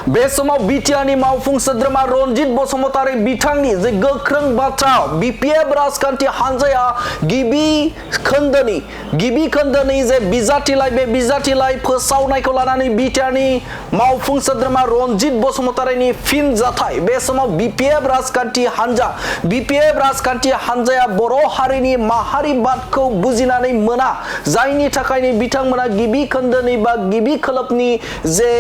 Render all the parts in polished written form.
बे समाव बिटिआरनि मावफुं सोद्रोमा रनजित बसुमतारी बिथांनि जे गोख्रों बाथ्रा बिपिएफ राजखान्थि हानजाया गिबि खोन्दोनि जे बिजाथिलाइ बे बिजाथिलाइ फोसावनायखौ लानानै बिटिआरनि मावफुं सोद्रोमा रनजित बसुमतारीनि फिनजाथाय बे समाव बिपिएफ राजखान्थि हानजाया बर' हारिनि माहारिबादखौ बुजिनानै मोना जायनि थाखायनो बिथांमोना गिबि खोन्दोनि बा गिबि खोलोबनि जे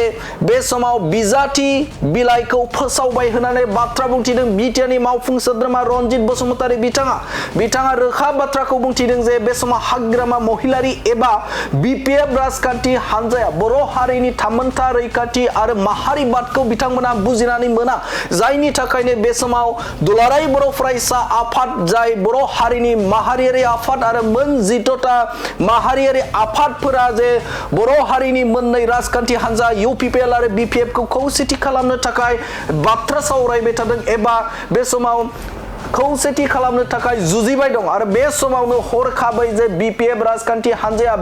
बे समाव बिजाथि बिलाइखौ फोसावबाय होनानै बाथ्रा बुंथिदों बिटिआरनि मावफुं सोद्रोमा रनजित बसुमतारी बिथाङा रोखा बाथ्राखौ बुंथिदों जे बे समाव हाग्रामा महिलारि एबा बिपिएफ राजखान्थि हानजाया बर' हारिनि थामोनथा रैखाथि आरो माहारिबादखौ बिथांमोना बुजिनानै मोना जायनि थाखायनो बे समाव दुलाराय बर' फरायसा आफाद जाय बर' हारिनि माहारियारि आफाद आरो मोन 14टा माहारियारि आफादफोरा जे बर' हारिनि मोननै राजखान्थि हानजा इउपिपिएल आरो बिपिएफ खौ खौसेथि खालामनो थाखाय बाथ्रा सावरायबाय थादों एबा बे समाव खौसेथि खालामनो थाखाय जुजिबाय दं आरो बे समावनो हरखाबै जे बिपिएफ राजखान्थि हानजाया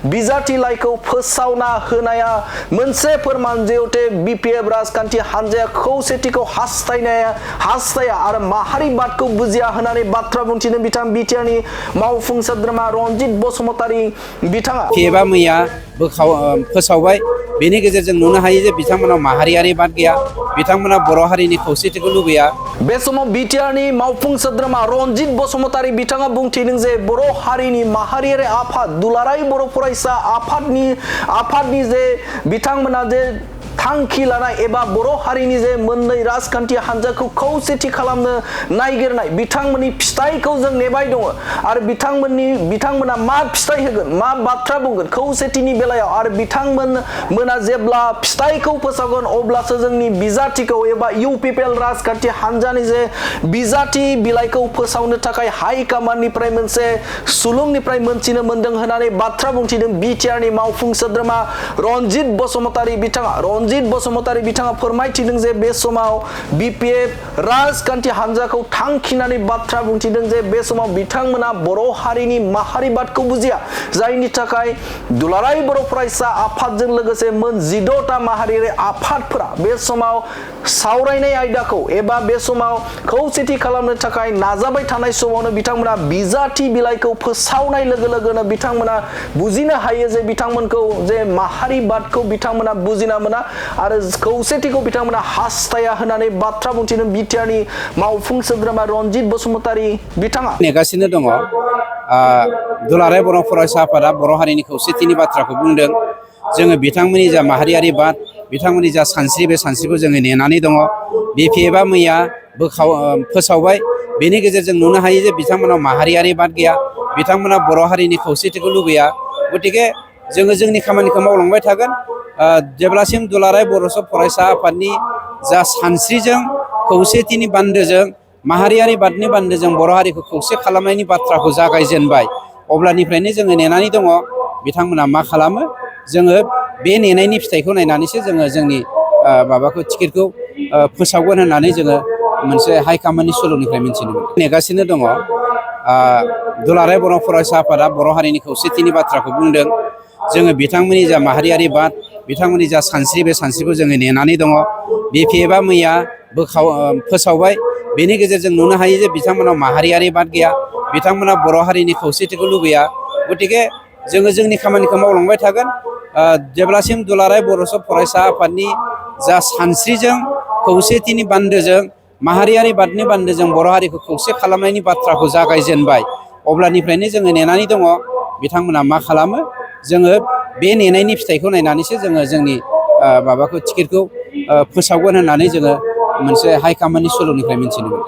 बिजाथिलाइखौ फोसावना होनाया मोनसे फोरमान जिहेथु बिपिएफ राजखान्थि हानजाया खौसेथिखौ हास्थाया आरो माहारिबादखौ बुजिया होननानै बाथ्रा बुंथिनो बिथां बिटिआरनि मावफुं सोद्रोमा रनजित बसुमतारी बिथाङा एबा मैया फोसावबाय बेनि गेजेरजों नुनो हायो जे बिथांमोनाव माहारियारि बाद गैया बिथांमोना बर' हारिनि खौसेथिखौ लुबैया बे समाव बिटिआरनि मावफुं सोद्रोमा रनजित बसुमतारी बिथाङा बुंथिदों जे बर' हारिनि माहारियारि आफाद दुलाराय बर' फरायसा आफादनि जे बिथांमोना जे थांखि लानाय एबा बर' हारिनि जे मोननै राजखान्थि हानजाखौ खौसेथि खालामनो नागिरनाय बिथांमोननि फिथाइखौ जों नेबाय दङ आरो बिथांमोना मा फिथाइ होगोन मा बाथ्रा बुंगोन खौसेथिनि बेलायाव आरो बिथांमोना जेब्ला फिथाइखौ फोसावगोन अब्लासो जोंनि बिजाथिखौ एबा इउपिपिएल राजखान्थि हानजानि जे बिजाथि बिलाइखौ फोसावनो थाखाय हाइ कमान्डनिफ्राय मोनसे सुलुंनिफ्राय मोनथिनो मोनदों होननानै बाथ्रा बुंथिदों बिटिआरनि मावफुं सोद्रोमा रनजित बसुमतारी बिथाङा फोरमायथिदों जे बे समाव बिपिएफ राजखान्थि हानजाखौ थांखिनानै बाथ्रा बुंथिदों जे बे समाव बिथांमोना बर' हारिनि माहारिबादखौ बुजिया जायनि थाखाय दुलाराय बर' फरायसा आफादजों लोगोसे मोन 14टा माहारियारि आफादफोरा बे समाव सावरायनाय आयदाखौ एबा बे समाव खौसेथि खालामनो थाखाय नाजाबाय थानाय समावनो बिथांमोना बिजाथि बिलाइखौ फोसावनाय लोगो लोगोनो बिथांमोना बुजिनो हायो जे बिथांमोनखौ जे माहारिबादखौ बिथांमोना बुजिना मोना आरो खौसेथिखौ बिथांमोना हास्थाया होननानै बाथ्रा बुंथिदों बिटिआरनि मावफुं सोद्रोमा रनजित बसुमतारी बिथाङा नेगासिनो दङ दुलाराय बर' फरायसा आफादा बर' हारिनि खौसेथिनि बाथ्राखौ बुंदों जोङो बिथांमोननि जा माहारियारि बाद बिथांमोननि जा सानस्रि बे सानस्रिखौ जोङो नेनानै दङ बिपिएफआ मैया फोसावबाय बेनि गेजेरजों नुनो हायो जे बिथांमोनाव माहारियारि बाद गैया बिथांमोना बर' हारिनि खौसेथिखौ लुबैया गतिके जोङो जोंनि खामानिखौ मावलांबाय थागोन जेब्लासिम दुलाराय बर' फरायसा आफादनि जा सानस्रिजों खौसेथिनि बान्दोजों माहारियारि बादनि बान्दोजों बर' हारिखौ खौसे खालामनायनि बाथ्राखौ जागायजेनबाय अब्लानिफ्रायनो जोङो नेनानै दङ बिथांमोना मा खालामो जोङो बे नेनायनि फिथाइखौ नायनानैसो जोङो जोंनि टिकेटखौ फोसावगोन होननानै जोङो मोनसे हाइकमान्डनि सुलुंनिफ्राय मिथिनो मोनो नेगासिनो दङ दुलाराय बर' फरायसा आफादा बर' हारिनि खौसेथिनि बाथ्राखौ बुंदों जोङो बिथांमोननि जा माहारियारि बाद बिथांमोननि जा सानस्रि बे सानस्रिखौ जोङो नेनानै दङ बिपिएफआ मैया फोसावबाय बेनि गेजेरजों नुनो हायो जे बिथांमोनाव माहारियारि बाद गैया बिथांमोना बर' हारिनि खौसेथिखौ लुबैया गतिके जोङो जोंनि खामानिखौ मावलांबाय थागोन जेब्लासिम दुलाराय बर' फरायसा आफादनि जा सानस्रिजों खौसेथिनि बान्दोजों माहारियारि बादनि बान्दोजों बर' हारिखौ खौसे खालामनायनि बाथ्राखौ जागायजेनबाय अब्लानिफ्रायनो जोङो नेनानै दङ बिथांमोना मा खालामो जोङो बे नेनायनि फिथाइखौ नायनानैसो जोङो जोंनि टिकेटखौ फोसावगोन होननानै जोङो मोनसे हाइकमान्डनि सुलुंनिफ्राय मिथिनो मोनो।